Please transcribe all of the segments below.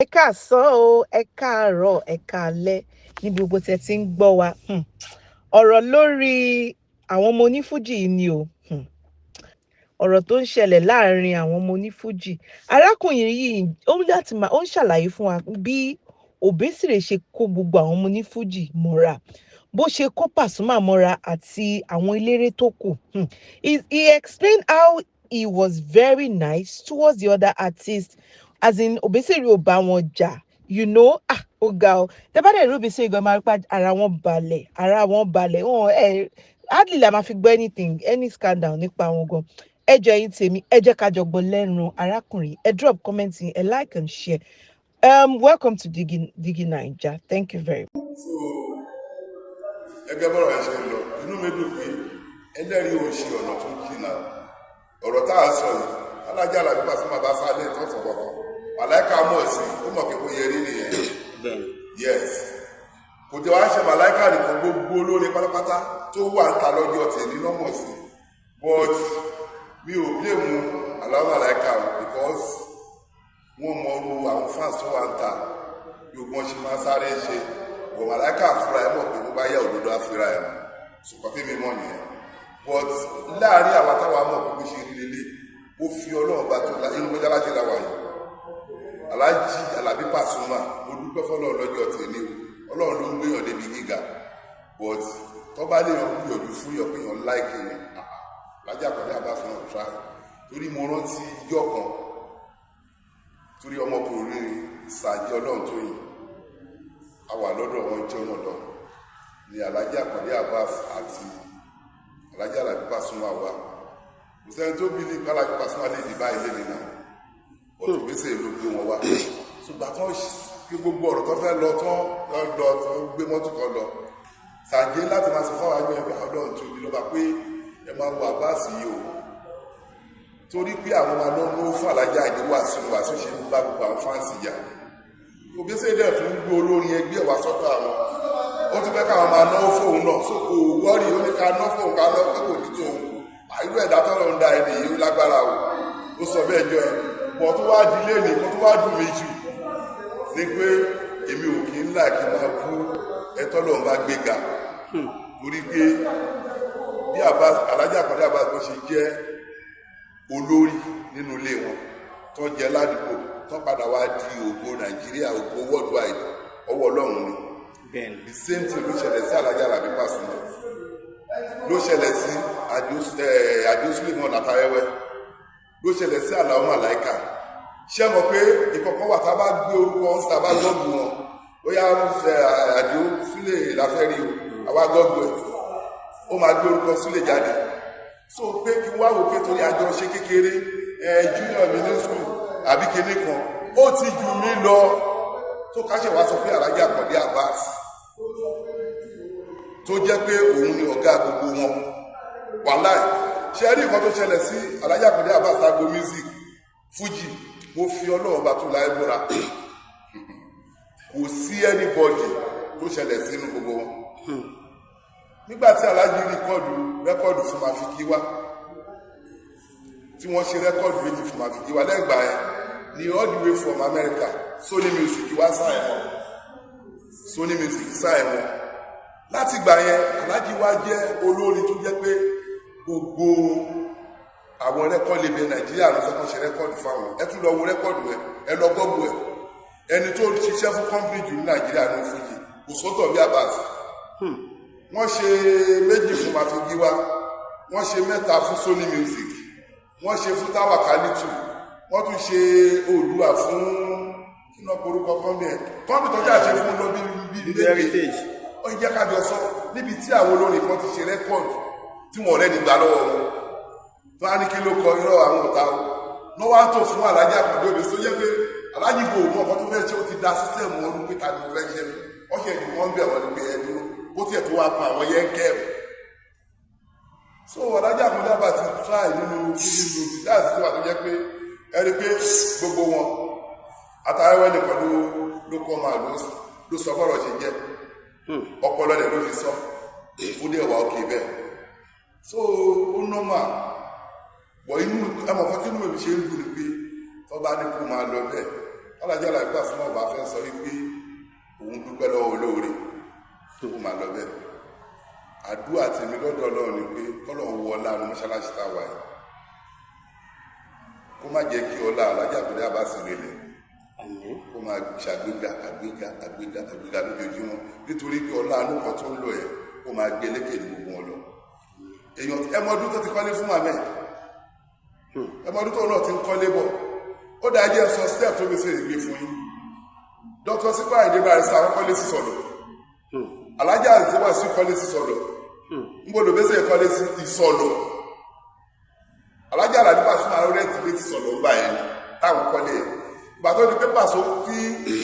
Ẹ káàsán o, ẹ káàárọ̀, ẹ káalẹ́ níbi gbogbo tí ẹ ti ń gbọ́ wa. Ọ̀rọ̀ lórí àwọn ọmọ onífújì yìí ni o. Ọ̀rọ̀ tó ń ṣẹlẹ̀ láàrin àwọn ọmọ onífújì. Arákùnrin yìí ó ní láti máa ó ń ṣàlàyé fún wa bí Obesere ṣe kó gbogbo àwọn ọmọ onífújì mọ́ra, bó ṣe kó Pasuma mọ́ra àti àwọn eléré tó kù. He explained how he was very nice towards the other artists, as in Obesere ò bá wọn jà. Ah, ó ga o. Tẹ́ bá dẹ̀ rí Obesere gan, máa rí pé ara wọn balẹ̀, ara wọn balẹ̀. Wọn ẹ hardly la máa fi gbọ́ anything, any scandal nípa wọn gan. Ẹ jọ̀ọ́, ẹ̀yin tèmi, ẹ jẹ́ ká jọ gbọ́ lẹ́nu arákùnrin. Ẹ drop comment yín, ẹ like and share. Welcome to Digi Digi Naija. Thank you very much. So gẹ́gẹ́ bọ́rọ̀ ẹ ṣe ń lọ, inú mi dùn pé ẹlẹ́rìí ò ń ṣe ọ̀nà tó jìnnà. Ọ̀rọ̀ tá a sọ yìí, Alájà Àlàbí Pasuma bá sáré tó sọ kankan, Màláìka mọ̀ sí, ó mọ̀ pé kó yẹ rí nìyẹn. Yes, kò tẹ wá ṣe Màláìka nìkan, gbogbo olórin pátápátá tó wà ń ta lọ́jọ́ tèmi lọ́mọ̀ sí. But mi ò blame Àlàó Màláìka o, because wọ́n mọ irú àwọn fans tó wà ń ta, gbogbo wọn ṣe máa sáré ṣe wọ̀. Màláìka fúnra ẹ̀ mọ̀ pé bó bá yẹ, òdodo àfúrà ẹ̀ mọ̀ sùkọ́ tí mi mọ̀ nìyẹn. But láàárín àwa táwa mọ̀ pé bó ṣe rí lélẹ̀, ó fi Ọlọ́run bá tó la inú mọ́jálásí la wà yìí. Aláàjì Alábí Pasuma, mo dúpẹ́ fọlọ́run lọ́jọ́ tèmi o. Ọlọ́run ló ń gbéyàn débi gíga, but tó bá lè yàn gbìyànjú fún yàn pé yàn like yàn, Alájà Àkàndé Abbas náà try, torí mo rántí ijọ́ kan, torí ọmọkùnrin Sàájì Ọlọ́run tó yìn a wà lọ́dọ̀ wọn jẹ́ ọ̀nà lọ ní Alájà Àkàndé Abbas àti Alájà Alábí Pasuma wà. Kò sẹ́ni tó bí ní Alájà Pasuma lè dì báyìí lé nínú ọ̀tún gbèsè ló gbé wọn wá. Ṣùgbọ́n tó kí gbogbo ọ̀rọ̀ tó fẹ́ lọ tán lọ tó gbé mọ́tò kan lọ Sàjẹ́ láti máa sọ fáwọn àjọ ẹgbẹ́ Ọlọ́run tó bí lọ́ba pé ẹ máa wo Abbas yìí o, torí pé àwọn máa lọ mú fún Alájà ìdí wàásù wàásù ṣe ń bá gbogbo àwọn fans yà. Obesere dẹ̀ tún gbé olórin ẹgbẹ́ wa sọ́tọ̀, àwọn ó tún fẹ́ káwọn máa náwó fóun náà, so kò wọ́ọ̀rì. Ó ní ká ná fóun, ká ná pé kò ní tóun. Àìrú ẹ̀dá tọ́lọ̀ ń da ẹni yìí lágbára o. Ó sọ bẹ́ẹ̀ jọ ẹ bọ̀ tó wá di léèní kó tó wá dùn mí jù ni pé èmi ò kí ń là kí n máa bú ẹtọ́ lòun bá gbéga, torí pé bí Alájà Àkàndé Abbas bó ṣe jẹ́ olórí nínú ilé wọn, tó jẹ́ ládùúgbò, tó padà wá di ògo Nàìjíríà, ògo worldwide, ọwọ́ Ọlọ́run ni. The same thing ló ṣẹlẹ̀ sí Alájà Àlàbí Pasuma, ló ṣẹlẹ̀ sí Àdìó Suleiman Àtàwẹ́wẹ́, ló ṣẹlẹ̀ sí Àlàó Màláìkà. Ṣé mọ̀ pé ìkọ̀kọ̀ wà tá a bá gbé orúkọ wọn sí, tá a bá google wọn, bóyá Àdìó Sule láfẹ́ rí o, àwa google ẹ̀, ó máa gbé orúkọ Sule jáde. So pé kí wá wò pé torí àjọ ṣe kékeré ẹ, junior mi ní school àbí kinní kan, ó ti jù mí lọ, tó káṣẹ̀ wá sọ pé Alájà Àkàndé Abbas tó jẹ́ pé òun ni ọ̀gá gbogbo wọn. Wàláì, ṣe rí nǹkan tó ṣẹlẹ̀ sí Alájà Àkàndé Abbas agbo music Fuji, mo fi Ọlọ́run bá tó láyé búra, kò sí anybody tó ṣẹlẹ̀ sínú gbogbo wọn. Nígbà tí Aláàjì record record fún Mafiki wá, tí wọ́n ṣe record méjì fún Mafiki wá lẹ́gbàá ẹ̀ ní all the way from America, Sony Music wá sign wọn, Sony Music sign wọn. Láti gbà yẹn, Aláàjì wá jẹ́ olórin tó jẹ́ pé gbogbo àwọn record label Nàìjíríà ló fẹ́ kó ṣe record fáwọn. Ẹ tún lọ wo record ẹ, ẹ lọ google ẹ. Ẹni tó ṣiṣẹ́ fún company jù ní Nàìjíríà ní fújì, kò sọ́tọ̀ bí Abbas. Wọ́n ṣe méjì fún Mafigiwa, wọ́n ṣe mẹ́ta fún Sony Music, wọ́n ṣe fún Tawakalitu, wọ́n tún ṣe Oòduà fún kí náà korúkọ company ẹ̀, company tó jà ṣe fún lọ bí bí Heritage. Ó jẹ́ kájọ sọ níbi tí àwọn olórin kan ti ṣe record tí wọ́n rẹ́ ní gbà lọ́wọ́ wọn, tó á ní kí ló kọ irọ́ àwọn ọ̀tá o lọ́ wá tó fún Alájà Àkàndé òbí tó jẹ́ pé Alájì kò mọ ọkọ tó fẹ́ ṣe. Ó ti da system wọn ló pé ta ni mo fẹ́ ṣe fún wọ́n ṣe ìdìbò wọn bẹ̀ wọ́n ní pé ẹ dúró, ó tiẹ̀ tó wá pa àwọn yẹn kẹ́ ẹ̀. So Alájà Àkàndé Abbas ti try nínú Fuji music láti tó wà tó jẹ́ pé ẹ rí pé gbogbo wọn, Àtàwẹ́wẹ́ nìkan ló kọ́ máa ló sọ bọ́rọ̀ ṣe jẹ́, ọpọlọ rẹ̀ ló fi sọ ó dẹ̀ wà òkè bẹ́ẹ̀. So ó normal bọ̀ inú ẹmọ̀ kan tí inú mi ṣe ń dùn ni pé tó bá ní kó máa lọ bẹ́ẹ̀. Alájà Àlàbí Pasuma ọba fẹ́ sọ wípé òun dúpẹ́ lọ́wọ́ olóore, ó máa lọ bẹ́ẹ̀. Àdúrà tèmi lọ́dọ̀ Ọlọ́run ni pé kọ́lọ́run wọ ọlá ní mọ́ṣáláṣí tá a wà yìí, kó má jẹ́ kí ọlá Alájà Àkàndé Abbas relẹ̀. Àmín. Kó máa ṣàgbéga, àgbéga, àgbéga, àgbéga lójoojúmọ́, nítorí pé ọlá àánú kan tó ń lò yẹn, kó máa gbé lékè ní gbogbo wọn lọ. Èèyàn ẹmọ ọdún tó ti kọ́lé fún màmẹ́, ẹmọ ọdún tó náà ti ń kọ́lé bọ̀. Ó dáa, jẹ́ sọ step tó fi ṣe ìgbé fún yín. Dr. Sikiru Ayinde Barrister, àwọn kọ́lé sí sọ̀dọ̀. Alájà àti wàásù kọ́lé sí sọ̀dọ̀. Nbọdọ̀ bẹ́sẹ̀ kọ́lé sí ìsọ̀lọ̀. Alájà Àlàbí Pasuma rẹ̀ ti lé ti sọ̀lọ̀ ńgbà yẹn ni táwọn kọ́lé yẹn. Ìgbà tó di pé Paso tí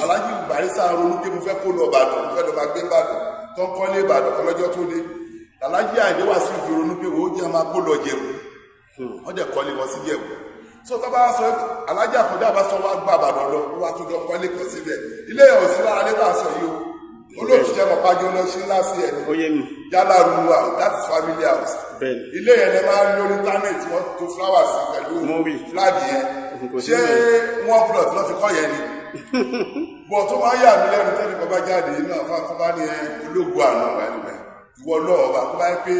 Alájì Barrister ronú pé mo fẹ́ kó lọ Ìbàdàn, mo fẹ́ lọ máa gbé Ìbàdàn, tó ń kọ́lé Ìbàdàn kọ́lọ́jọ́ tó dé, Alájì Àyìndé Wàsíù fi ronú pé ó jẹ́ máa kó lọ Jẹ̀bú. Wọ́n dẹ̀ kọ́lé wọn sí Jẹ̀bú. So tó bá sọ Alájì Àkàndé Abbas wá gbà Ìbàdàn lọ, ó wá tún lọ kọ́lé kan síbẹ̀. Ilé ẹ̀ ò sí lára lẹ́tà sọ yìí o. Olóòtú jẹ́ mọ̀ pàjọ́ lọ sí ńlá sí ẹ̀ Ó yé mi. Jalaru house, that is family house. Ilé yẹn lè máa ń lórí internet, wọ́n tó flowers sí pẹ̀lú Mo rí. flag yẹn. Kò sí Ṣé bẹ́ẹ̀. one plot lọ́ fi kọ́ yẹn ni? Bọ̀ tó máa ń yà mí lẹ́nu, tẹ́lẹ̀ kan bá jáde inú àfa tó bá ní ẹ ológun àná ẹnìwẹ̀, ìwọ lọ́wọ́ bá tó bá yẹ pé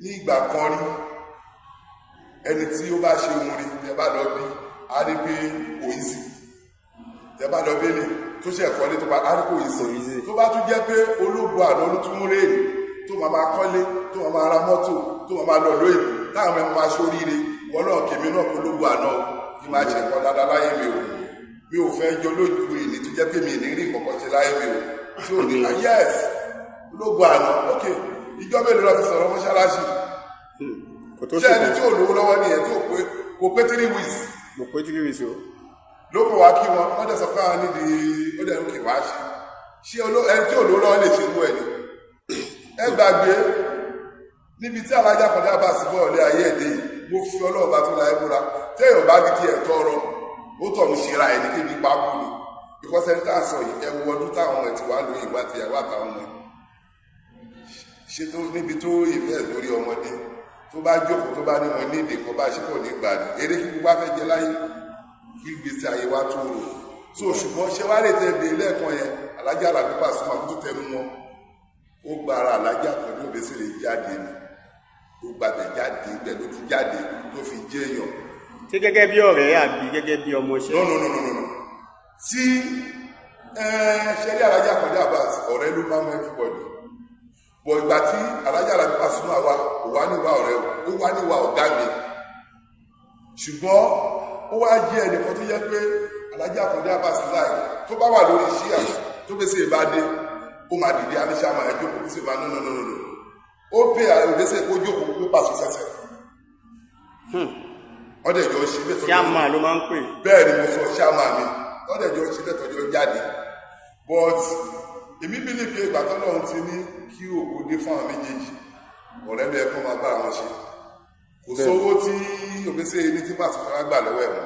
ní ìgbà kan rí, ẹni tí ó bá ṣe ohun rí, tẹ bá lọ bí a rí pé kò í sí, tẹ bá lọ bẹ́lẹ̀ tó ṣe ẹ̀kọ́ lé tó bá a rí kò í sí. Kò easy. Tó bá tún jẹ́ pé ológun àná ló tún rèé tó máa máa kọ́lé, tó máa máa ra mọ́tò, tó máa máa lọ lóyìnbó, táwọn ọmọ máa ṣoríire, ìwọ náà kèmí náà kó ológun àná o, kí máa ṣe nǹkan dáadáa láyé mi o. Mi ò fẹ́ jọ lójú ìní tó jẹ́ pé mi ní rí nǹkan kan ṣe láyé mi o, tí ò ní. Ah, yes, ológun àná. Ok, ìjọ mélòó lọ fi sọ̀rọ̀ mọ́ṣáláṣí? Kò tó Ṣé ṣe ẹni tí ò lówó lọ́wọ́ nìyẹn tí ò pé, kò pé 3 weeks? Kò pé 3 weeks o. Ló kọ̀ wá kí wọn, wọ́n dẹ̀ sọ pé àwọn nídìí ó dẹ̀ ń kè wá ṣe. Ṣé ẹni tí ò lówó lọ́wọ́ lè ṣe irú ẹ̀ ni? Ẹ gbàgbé níbi tí Alájà Àkàndé Abbas bọ̀ ọ̀lẹ́ ayé ẹ̀dẹ́ yìí. Mo fi Ọlọ́run bá tó láyé múra, téèyàn bá di díẹ̀ tọrọ, ó tọ̀ ń ṣera ẹ̀ ní kébi pákó ni, because ẹni tá à ń sọ yìí, ẹ wo ọdún táwọn ọmọ ẹ̀ ti wá lóyè ìwà àtìyàwó àtàwọn ọmọ ẹ̀ ṣe tó níbi tó ìfẹ́ lórí ọmọdé tó bá jókòó, tó bá ní wọn ní èdè kan bá ṣe kò ní gbà ní eré kí gbogbo afẹ́ jẹ láyé, kí gbèsè ayé wa tó rò. So ṣùgbọ́n ṣé wàá lè tẹ bèè lẹ́ẹ̀kan yẹn, Alájà Àlàbí Pasuma tó tẹnu wọn, ó gba ara Alájà Àkàndé Òbésèré jáde ni. Ó gbàgbẹ́ jáde, ibẹ̀ ló ti jáde tó fi jẹ́ èèyàn. Ṣé gẹ́gẹ́ bí ọ̀rẹ́ àbí gẹ́gẹ́ bí ọmọọṣẹ́? No, no, no, no, no, no. Tí ẹ ṣe rí Alájà Àkàndé Abbas, ọ̀rẹ́ ló máa ń mú everybody bọ̀. Ìgbà tí Alájà Àlàbí Pasuma wa kò wá níwá ọ̀rẹ́ o, ó wá níwá ọ̀gá mi, ṣùgbọ́n ó wá jẹ́ ẹnìkan tó yẹ pé Alájà Àkàndé Abbas láì tó bá wà lórí ṣíà tó fẹ́ sí ìbádé, ó máa dìde aníṣàmà ẹ jókòó bí sì máa. No, no, no, no, no, ó pè Òbésèré kó jókòó pé pàṣẹ sẹsẹ. Wọ́n dẹ̀ jọ ṣe bẹ́ẹ̀ tọ́jú. Ṣáàmà ló máa ń pè. Bẹ́ẹ̀ ni mo sọ, ṣáàmà mi. Wọ́n dẹ̀ jọ ṣe bẹ́ẹ̀ tọ́jú jáde. But èmi bí ní pé ìgbà tọ́lọ́run ti ní kí òkú dé fún àwọn méjèèjì, ọ̀rẹ́ ló yẹ kó máa bára wọn ṣe. Kò sówó tí Òbésèré ní tí pàṣẹ fẹ́ gbà lọ́wọ́ ẹ̀ mọ́.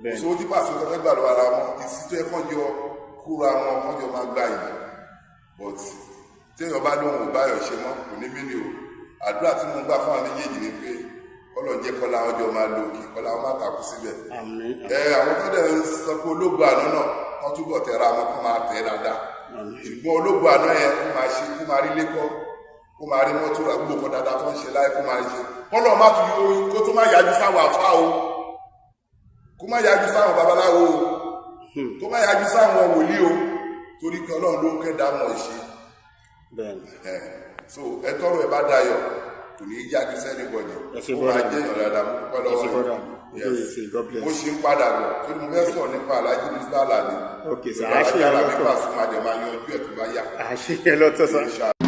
Kò sówó tí pàṣẹ fẹ́ gbà lọ́wọ́ ara wọn. Ìsí tó yẹ kán jọ kúra wọn, kán jọ máa gbà yìí. But téèyàn bá lóhùn ò báyọ̀ ṣe mọ́, kò ní mílíò. Àdúrà tí mo ń gbà fún àwọn méjèèjì ni pé kọ́lọ̀ jẹ́ kọ́lá wọn jọ máa lo òkè, kọ́lá wọn má takú síbẹ̀. Àmín. Ẹ àwọn tó dẹ̀ ń sọ pé ológun àná náà, wọ́n túbọ̀ tẹra wọn, kó máa tẹ̀ dáadáa. Ṣùgbọ́n ológun àná yẹn, kó máa ṣe, kó máa rí lẹ́kọ́, kó máa rí mọ́tò rà, gbogbo nǹkan dáadáa tó ń ṣe láyé, kó máa rí ṣe. Kọ́lọ̀ má tún yóò kó tó má yájú sáwọn àfa o, kó má yájú sáwọn babaláwo o, kó má yájú sáwọn wòlíì o, torí pé Ọlọ́run ló ń kẹ́dàá mọ̀ ṣe. Bẹ́ẹ̀ni. Ẹ so ẹ tọrọ ẹ bá dayọ̀, kò ní í yájú sí anybody. Ẹ ṣé Ó brother. máa jẹ́ èèyàn dáadáa. Mo dúpẹ́ Ẹ ṣé lọ́wọ́ brother. yín. Ojú yìí ṣe. God bless. Mo ṣe ń padà bọ̀ torí mo fẹ́ sọ̀rọ̀ nípa Alhaji Misbah Alani. Okay, sir. Alhaji Àṣeyẹ Alabi lọ́tọ̀. Pasuma dẹ̀ máa yanjú ẹ̀ tó bá yá. Àṣeyẹ lọ́tọ̀ sir. Inshallah.